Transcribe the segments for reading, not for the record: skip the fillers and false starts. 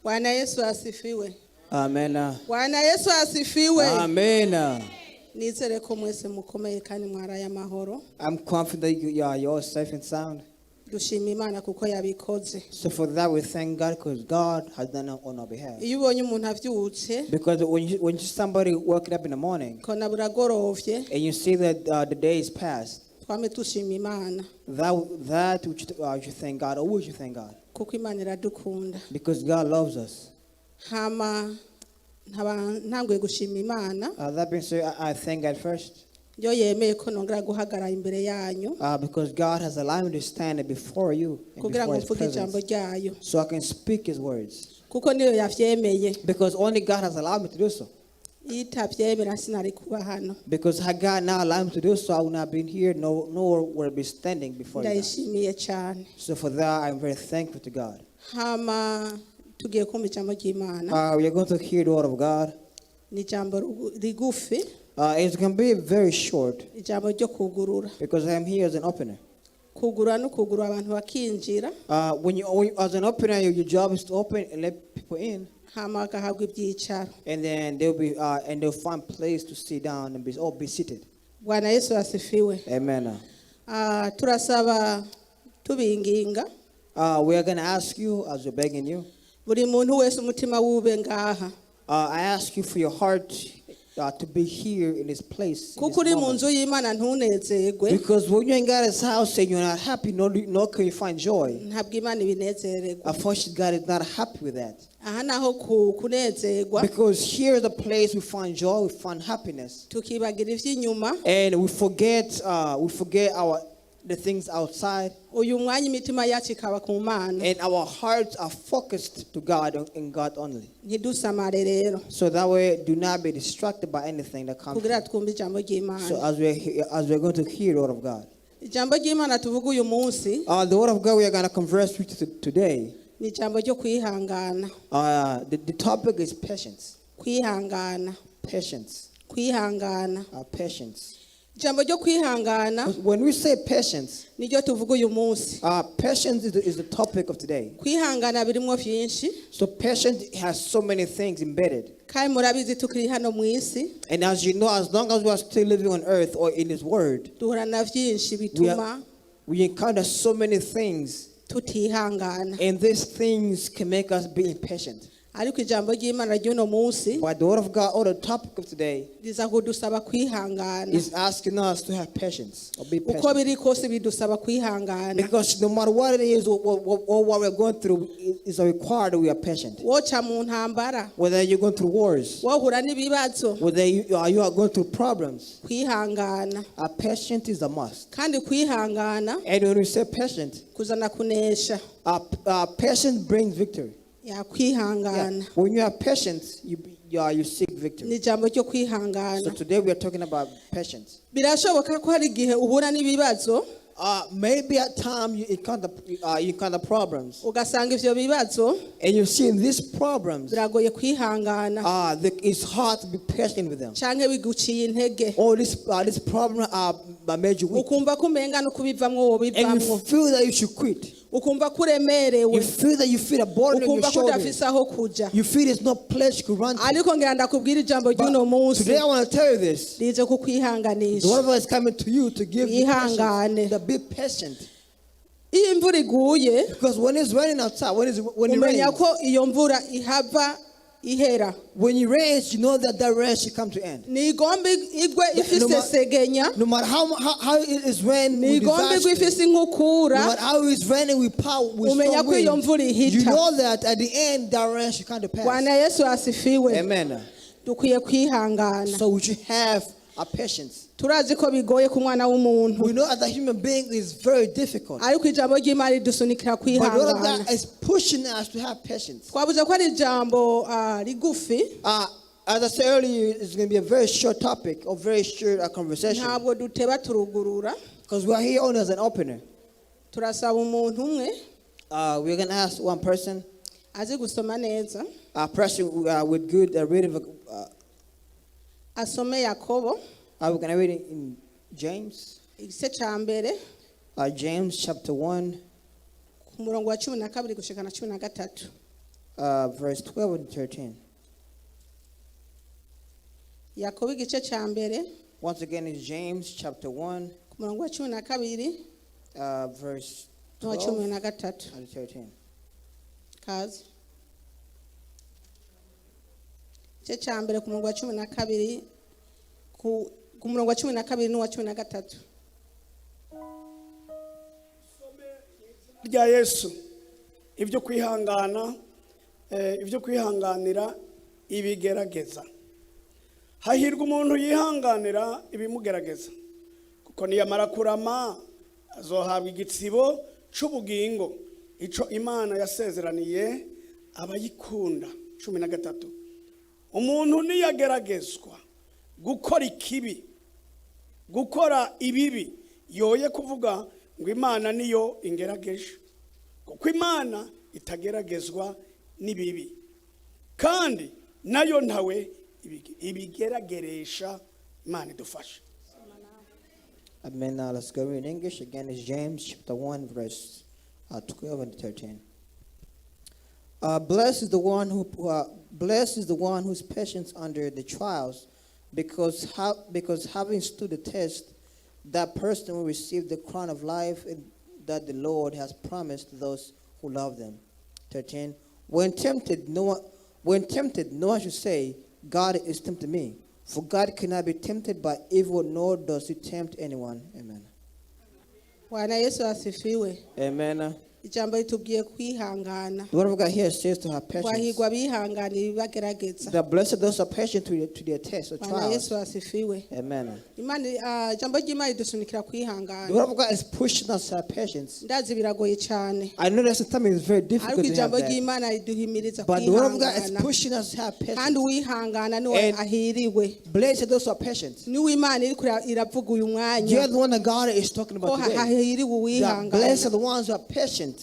Bwana Yesu asifiwe. Amen. Bwana Yesu asifiwe. Amen. Nizere ko mwese mukomeye kandi mwaraye amahoro. I'm confident that you're all safe and sound. Dushima Imana kuko yabikoze. So for that, we thank God because God has done it on our behalf. Iyo ubonye umuntu avyutse Because when you see somebody waking up in the morning ukabona buragorovye, and you see that the day is past, twame dushima Imana that we should thank God. Always should thank God kuko Imana iradukunda. Because God loves us. Hama nkaba ntanguye gushima Imana That being said, I thank God first yo yemeye ko nongera guhagarara imbere yanyu because God has allowed me to stand before you and kugira ngo before His mvuge ijambo presence ryayo so I can speak His words. Kuko niyo yavyemeye. Because only God has allowed me to do so. Iyo itavyemera sinari kuba hano. Because had God not allowed me to do so, I would not have been here, no, nor would I be standing before you guys. Ndayishimiye cyane. So for that, I'm very thankful to God. Hama tugiye kumva ijambo ry'Imana. We are going to hear the word of God. Ni ijambo rigufi. It's going to be very short Ijambo ryo kugurura. Because I'm here as an opener. Kugurura no kugurura abantu bakinjira. As an opener, your job is to open and let people in, Hama bagahabwa ibyicaro. And then they'll find place to sit down and be all be seated. Bwana Yesu asifiwe. Amen. Ah, turasaba tubinginga We are going to ask you, as we're begging you, buri muntu wese umutima wube ngaha I ask you for your heart to be here in this place in kuko this uri mu moment. nzu y'Imana ntunezerwe, Because when you're in God's house and you're not happy, nor can you find joy. Ntabwo Imana ibinezererwa. Unfortunately, God is not happy with that. Aha naho kunezerwa, Because here is the place we find joy, we find happiness. Tukibagira iby'inyuma. And we forget our the things outside, Uyu mwanya imitima yacu ikaba ku Mana. And our hearts are focused to God and God only. Ntidusamare rero So that way, do not be distracted by anything that comes. Kugira twumve ijambo So ry'Imana. as we're going to hear the word of God, Ijambo ry'Imana tuvuga uyu munsi the word of God we are going to converse with today. Ni ijambo ryo kwihangana. The topic is patience. Kwihangana. Patience. Kwihangana. Patience. Ijambo ryo kwihangana When we say patience, niryo tuvuga uyu munsi. Patience is the topic of today. Kwihangana birimo byinshi. So patience has so many things embedded. Kandi murabizi tukiri hano mu isi, And as you know, as long as we are still living on earth or in this world, duhura na byinshi bituma we encounter so many things. Tutihangana. And these things can make us be impatient. Ariko ijambo ry'Imana ry'uno munsi But the word of God, or the topic of today, riza kudusaba kwihangana. Is asking us to have patience or be Uko patient. biri kose bidusaba kwihangana. Because no matter what it is or what we're going through, it is required that we are patient. Woca mu ntambara, Whether you're going through wars, wohura n'ibibazo, whether you are going through problems, kwihangana. Patience is a must. Kandi kwihangana And when we say patient, kuzana kunesha. Patience brings victory. Ya Yeah. kwihangana. When you have patience, you seek victory. Ni ijambo ryo So kwihangana. Today we are talking about patience. Birashoboka ko hari igihe uhura n'ibibazo, Maybe at time you encounter problems, ugasanga ivyo bibazo and you see these problems. Biragoye kwihangana, It's hard to be patient with them. Canke biguciye intege, Or this problem made you weak, ukumva ko umenga no kubivamwo and you wobivamwo, feel that you should quit. Ukumva ko uremerewe, You feel that you feel a burden on your ukumva ko shoulders. udafise aho kuja. You feel there's no place you could run to. Ariko ngira ndakubwira ijambo ry'uno But munsi today I want to tell you this. rije The word kukwihanganisha. of God is coming to you to give you patience. Ihangane. To be patient. Iyo imvura iguye, Because when it's raining outside, when it umenya rains, ko iyo mvura ihava ihera. When it rains, you know that that rain should come to end. Ntigomba igwe ifise No segenya, No matter how it is raining with ntigomba igwe disaster, ifise inkukura, no matter how it's raining with power, with umenya strong ko iyo wind, mvura you ihita. Know that at the end that rain should come to pass. Bwana Yesu asifiwe. Amen. Dukwiye kwihangana. So we should have a patience. Turazi ko bigoye ku mwana w'umuntu, We know as a human being it's very difficult. Ariko ijambo ry'Imana ridusunikira But the word of kwihangana. God is pushing us to have patience. Twabuze ko ari ijambo rigufi. As I said earlier, it's going to be a very short topic or very short conversation Ntabwo duteba turugurura. Because we are here only as an opener. Turasaba umuntu umwe We're going to ask one person, azi gusoma neza, a person with good reading. Asome Yakobo We're going to read it in James, igice cya mbere, James chapter 1, ku murongo wa 12 gushika na 13. verse 12 and 13. Yakobo igice cya mbere Once again, it's James chapter 1, ku murongo wa 12 verse n'uwa cumi 12 na gatatu and 13. Kazi igice cya mbere ku murongo wa 12 ku murongo wa 12 n'uwa 13. Rya Yesu ibyo kwihangana ibyo kwihanganira ibigerageza. Hahirwa umuntu yihanganira ibimugerageza kuko niyamara kurama azohabwa igitsibo c'ubugingo ico Imana yasezeraniye abayikunda. 13. Umuntu niyageragezwa gukora ikibi gukora ibibi yoye kuvuga ngo Imana niyo ingerageje kuko Imana itageragezwa n'ibibi kandi nayo ntawe ibigerageresha. Imana idufashe. Amen. Now let's go in English. Again, it's James chapter 1, verse 12 and 13. Blessed is the one whose patience under the trials, because having stood the test, that person will receive the crown of life that the Lord has promised to those who love them. 13. When tempted, no one should say, "God is tempting me." For God cannot be tempted by evil, nor does he tempt anyone. Amen. Bwana Yesu asifiwe. Amen. Ijambo ritubwiye kwihangana. The word of God here says to have patience. Twahirwa abihanganira ibibagerageza. The blessed those who are patient to their tests or Bwana trials. Yesu asifiwe. Amen. Imana ijambo ry'Imana ridusunikira The kwihangana. word of God is pushing us to have patience. Ndazi biragoye cyane I know that sometimes it's very difficult ariko to have ijambo that. ry'Imana riduhimiriza But the word of God is kwihangana pushing us to have kandi patience. uwihangana niwe And ahiriwe. Blessed are those who are patient. Niwe Imana iri iravuga uyu mwanya You're the one that God is talking ko about today. hahiriwe That uwihangana. blessed are the ones who are patient.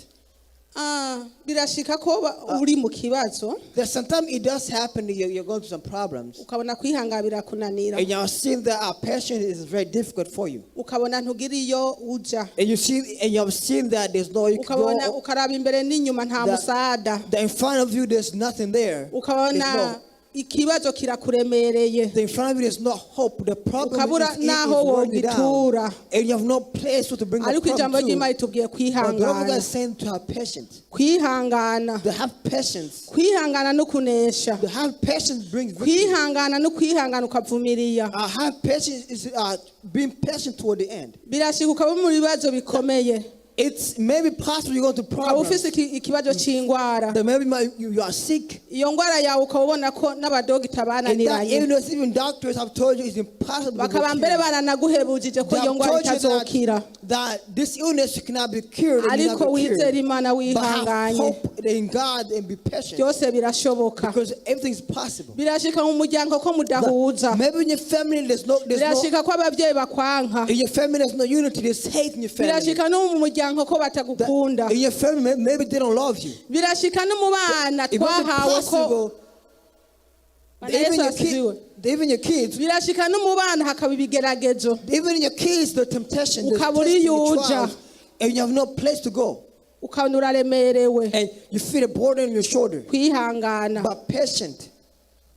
Birashika ko uri mu kibazo That sometimes it does happen that you're going through some problems. ukabona kwihangana birakunanira. And you're seeing that our patience is very difficult for you. Ukabona ntugira iyo uja. And you see, and you have seen that there's no you can Ukabona go, ukaraba imbere n'inyuma nta musada. that in front of you there's nothing there. There's Ukabona no, ikibazo kirakuremereye. In front of you there's no hope. The problem Ukabura is n'aho weighing you down. wogitura. And you have no place to bring the Ariko problem ijambo to. ry'Imana ritubwiye But the word of God kwihangana. is saying to have patience. Kwihangana. To have patience. Kwihangana no kunesha. To have patience brings victory. Kwihangana no kwihangana ukavumiriya. Have patience is being patient toward the end. Birashika ukaba mu bibazo bikomeye. It's maybe possible you're going to Ukaba problems. ufise ikibazo c'ingwara. That maybe you are sick. Iyo ngwara yawe ukaba ubona ko n'abadogita And that bananiranye. even though even doctors have told you it's impossible to be Bakaba mbere cured. baranaguhebujije ko They iyo have ngwara told you itazokira. that this illness cannot be cured and Ariko cannot be wizere cured. Imana But have wihanganye. hope in God and be patient Byose birashoboka. because everything is possible. Birashika mu muryango ko mudahuza. Maybe in your family there's no Birashika ko ababyeyi bakwanka. in your family there's no unity, there's hate in your family. Birashika no mu muryango ko batagukunda. In your family maybe they don't love you. Birashika no mu bana It must be twahawe ko possible. Bwana Even Yesu your, asifiwe. even your kids, Birashika no mu bana hakaba ibigeragezo. even in your kids, the temptation, the Ukabura testing, the iyo uja. trials, and you have no place to go, Ukabona uraremerewe. and you feel a burden on your shoulder. Kwihangana. But patient.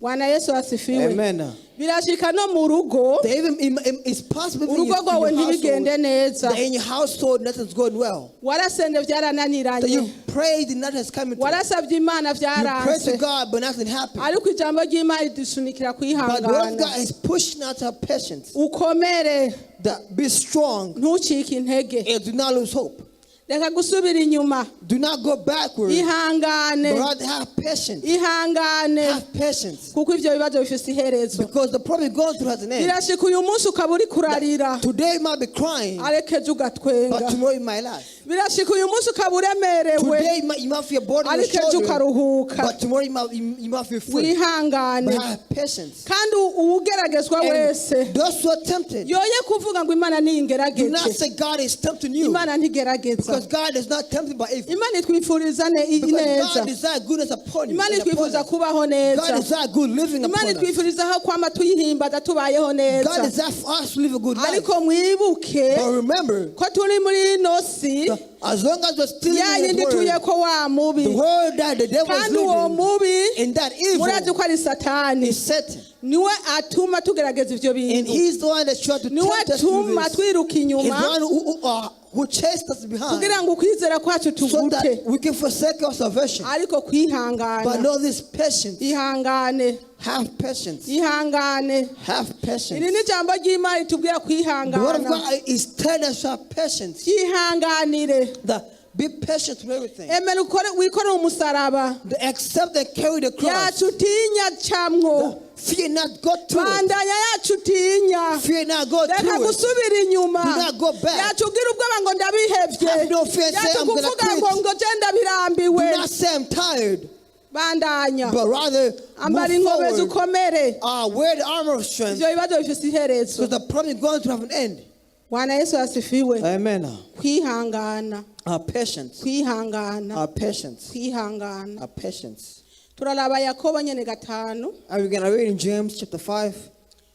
Bwana Yesu asifiwe. Amen. Birashika no mu rugo They even it's possible even urugo rwawe in your ntibigende household, neza. that in your household nothing's going well. Warasende That byarananiranye. you prayed and nothing's coming to you. Warasabye Imana You prayed byaranse. to God, but nothing happened. Ariko ijambo ry'Imana ridusunikira But the word of kwihangana. God is pushing out our patience. Ukomere That be strong ntucike intege. and do not lose hope. Reka gusubira inyuma. Do not go backward, Ihangane. but rather have patience. Ihangane. Have patience. Kuko ivyo bibazo bifise iherezo. Because the problem you're going through has an end. Birashika uyu munsi ukaba uri kurarira Today you might be crying, ariko ejo ugatwenga. but tomorrow you might laugh. Birashika uyu munsi ukaba uremerewe Today you might feel bored on your ariko ejo shoulder, ukaruhuka. but tomorrow you might feel free. Wihangane. But have patience. Kandi uwugeragezwa wese And those who are tempted, yoye kuvuga ngo Imana do not niyingerageze. say God is tempting you, Imana ntigerageza. because God is not tempted by evil. Imana itwifuriza Because neza. God desires goodness upon you. Imana and upon itwifuza us. kubaho God neza. desires good living Imana upon us. itwifuriza aho kwama tuyihimbaza tubayeho God neza. desires for us to live a good life. Ariko mwibuke But remember, ko turi muri ino si As long as we're still Ya living in yindi that ituye world, ko wa mubi, the world that the devil is kandi uwo living mubi in, that murazi evil ko ari Satani, is Satan. Niwe atuma tugerageza ivyo And bintu, he's the one that tried to niwe tempt us through atuma this. twiruka He's the inyuma one who chased us behind kugira ngo ukwizera kwacu so tugute. that we can forsake our salvation. Ariko But kwihangana, know this, patience. ihangane, Have patience. ihangane. Have Iri patience. ni ijambo ry'Imana itubwira The word of kwihangana. God is telling us to have patience. Yihanganire. That be patient with everything. Emera ukore wikorere umusaraba. The accept and carry the cross. Yacu utinya camwo. The fear not, go through it. Bandanya yacu utinya. Fear not, go Reka through it. gusubira inyuma. Do not go back. Yacu ugira ubwoba ngo ndabihevye. Have no fear and say, Yacu "I'm gonna kuvuga quit." ngo je ndabirambiwe. Do not say I'm tired, Bandanya, but rather ambara move inkomezi, forward. ukomere. Wear the armor of strength, Ivyo bibazo bifise iherezo. because the problem is going to have an end. Bwana Yesu asifiwe. Amen. Kwihangana, Patience. kwihangana, Patience. kwihangana. Patience. Turaraba Yakobo nyene 5, And we're going to read in James chapter 5,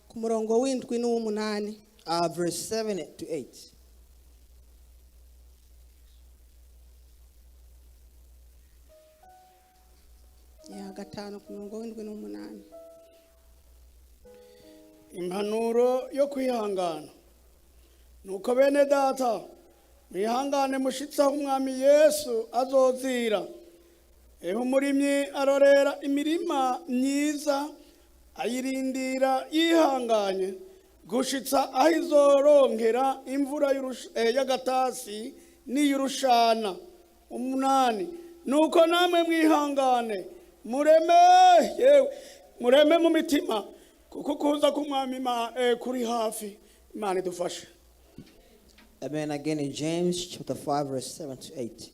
ku murongo w'indwi n'uw'umunani. Verse 7 to 8. Ya 5 ku murongo w'indwi n'umunani. Impanuro yo kwihangana. Nuko bene data, mwihangane mushitse aho umwami Yesu azozira. Ehe, umurimyi arorera imirima myiza, ayirindira yihanganye gushitsa aho izoronkera imvura y'agatasi n'iy'urushana. 8. Nuko namwe mwihangane, mureme, yewe mureme mu mitima, kuko kuza k'umwami kuri hafi. Imana idufashe. Amen. Again in James chapter 5, verse 7 to 8.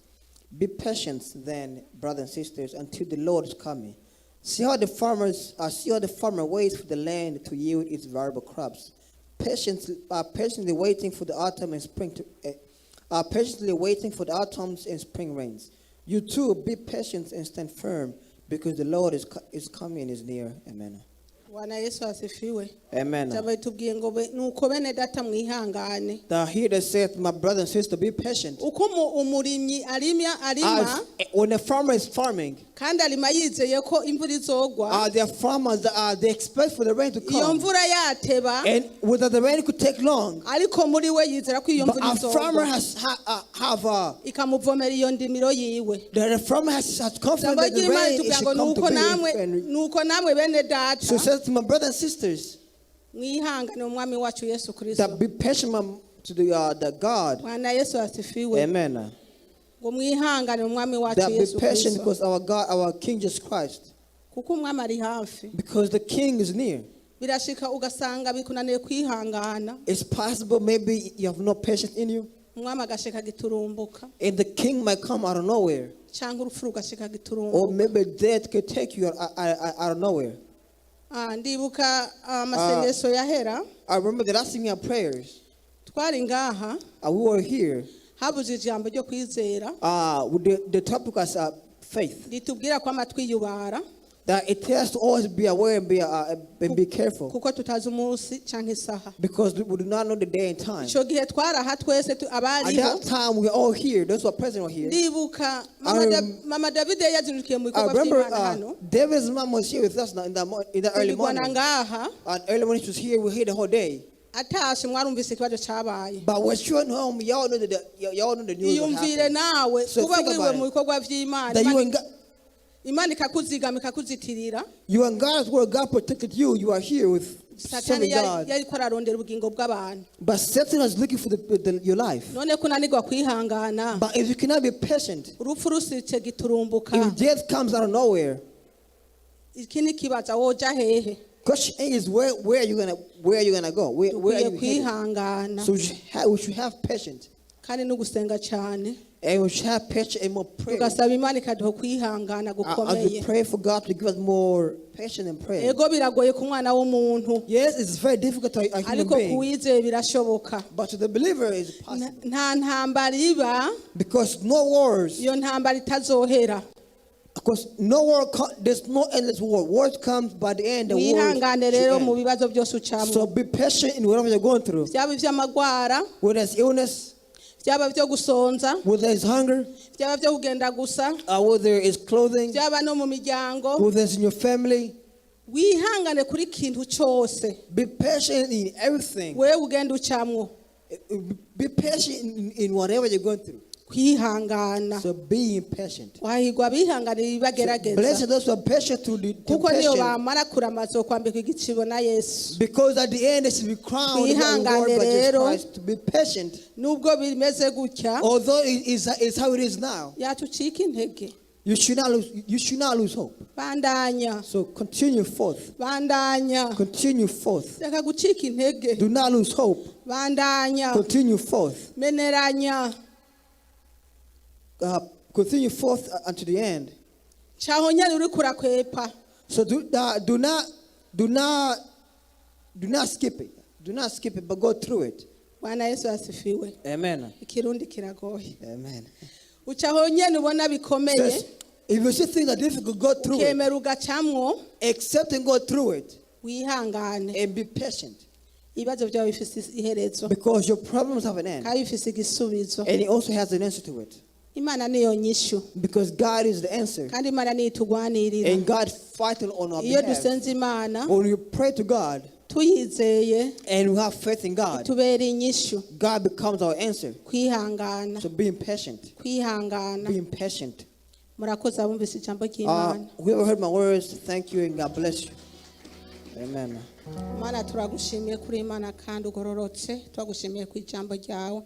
Be patient then, brothers and sisters, until the Lord is coming. See how the farmer waits for the land to yield its valuable crops. Patiently waiting for the autumn and spring to, patiently waiting for the autumns and spring rains. You too, be patient and stand firm, because the Lord is coming and is near. Amen. Bwana Yesu asifiwe. Amen. Ijambo ritubwiye ngo nuko bene data mwihangane. Now here they said, my brother and sister, be patient. Uko umurimyi arimya arima, As, when the farmer is farming, kandi arima yizeye ko imvura izogwa, there are farmers that they expect for the rain to iyo come. mvura yateba, And whether the rain could take long, ariko muri we yizera ko iyo but mvura a farmer izogwa has ha, have ikamuvomera iyo ndimiro yiwe. the farmer has confidence Ijambo that the ry'Imana rain it ritubwira should ngo come to nuko be. namwe, And nuko namwe bene data so it says to my brothers and sisters mwihangane mu mwami wacu Yesu Kristo. that be patient to the God. Bwana Yesu asifiwe. Amen. Ngo mwihangane mu mwami wacu That be Yesu patient Kristo, because our God, our King Jesus Christ, kuko umwami ari hafi. Because the King is near. Birashika ugasanga bikunaniye kwihangana, It's possible maybe you have no patience in you, umwami agashika giturumbuka, and the King might come out of nowhere, cyangwa urupfu rugashika or giturumbuka. Maybe death could take you out of nowhere. Ah, ndibuka amasengesho yahera, I remember the last thing our prayers, twari ngaha, we were here. Habuze ijambo ryo kwizera With the topic was faith. Ritubwira ko amatwi yubara, That it tells to always be aware and be careful kuko tutazi umunsi cyangwa isaha. Because we do not know the day and time. Icyo gihe twaraha twese At abariho. that time, we are all here. Those who are present were here. Ndibuka mama, Mama Davide yazindukiye mu I bikorwa remember by'Imana hano, David's mom was here with us now in the early tubigwana morning. ngaha. And early morning she was here. We were here the whole day. Atashe mwarumvise ikibazo cyabaye. But when she went home, y'all know the news. What Iyumvire happened. Nawe So kuba think wiriwe about mu it. bikorwa by'Imana, That you Imana and God, Imana ikakuzigama ikakuzitirira. You and God's word, God protected you. You are here with Satani serving yari God. yariko ararondera ubugingo bw'abantu. But Satan is looking for your life. None ko unanirwa kwihangana, But if you cannot be patient, urupfu rusitse giturumbuka, if death comes out of nowhere, iki ni kibaza woja hehe? Question is where are you gonna go? Where are Dukwiye you headed? kwihangana So we should have patience. Kandi no gusenga cyane, And we should have patience and more prayer. tugasaba Imana ikaduha kwihangana As we gukomeye. pray for God to give us more patience and prayer. Ego biragoye ku mwana w'umuntu, Yes, it's very difficult to a human ariko being. kuwizeye birashoboka. But to the believer, it's possible. Nta ntambara iba Because no wars, iyo ntambara itazohera. Because no war, there's no endless war. Wars comes by the end, the war Wihangane should rero mu end. bibazo byose ucamo, So be patient in whatever you're going through. byaba iby'amagwara, Whether it's illness, Byaba byo gusonza, Whether it's hunger, byaba byo kugenda gusa, whether it's clothing, byaba no mu miryango, whether it's in your family. Wihangane kuri kintu cyose. Be patient in everything. Wewe ugenda ucamwo. Be patient in whatever you're going through. Kwihangana. So be patient. Wahigwa abihanganira ibibagerageza. Blessed are those who are patient through the Kuko niyo temptation. bamara kuramaza kwambikwa igicibo na Yesu. Because at the end they should be crowned with the reward Twihangane by Jesus rero. Christ. To be patient. Nubwo bimeze gutya, Although it is how it is now, yatucika intege. you should not lose hope. Bandanya. So continue forth. Bandanya. Continue forth. Reka gucika intege. Do not lose hope. Bandanya. Continue forth. Meneranya. Continue forth unto the end. Caho nyene uriko urakwepa. So do not skip it. Do not skip it, but go through it. Bwana Yesu asifiwe. Amen. Ikirundi kiragoye. Amen. Ucaho nyene ubona bikomeye, Says, if you see things are difficult, go through it. Ukemera ugacamwo. Accept and go through it. Wihangane. And be patient. Ibibazo byawe bifise iherezo. Because your problems have an end. Kandi bifise igisubizo. And it also has an answer to it. Imana niyo nyishu. Because God is the answer. Kandi Imana niyo itugwanirira. And God fighting on our Iyo behalf. dusenze Imana, When we pray to God tuyizeye, and we have faith in God, tubera inyishu. God becomes our answer. Kwihangana. So being patient. Kwihangana. Being patient. Murakoze abumvise ijambo ry'Imana. Whoever heard my words, thank you and God bless you. Amen. Mana, turagushimiye kuri Imana kandi ugororotse. Turagushimiye ku ijambo ryawe.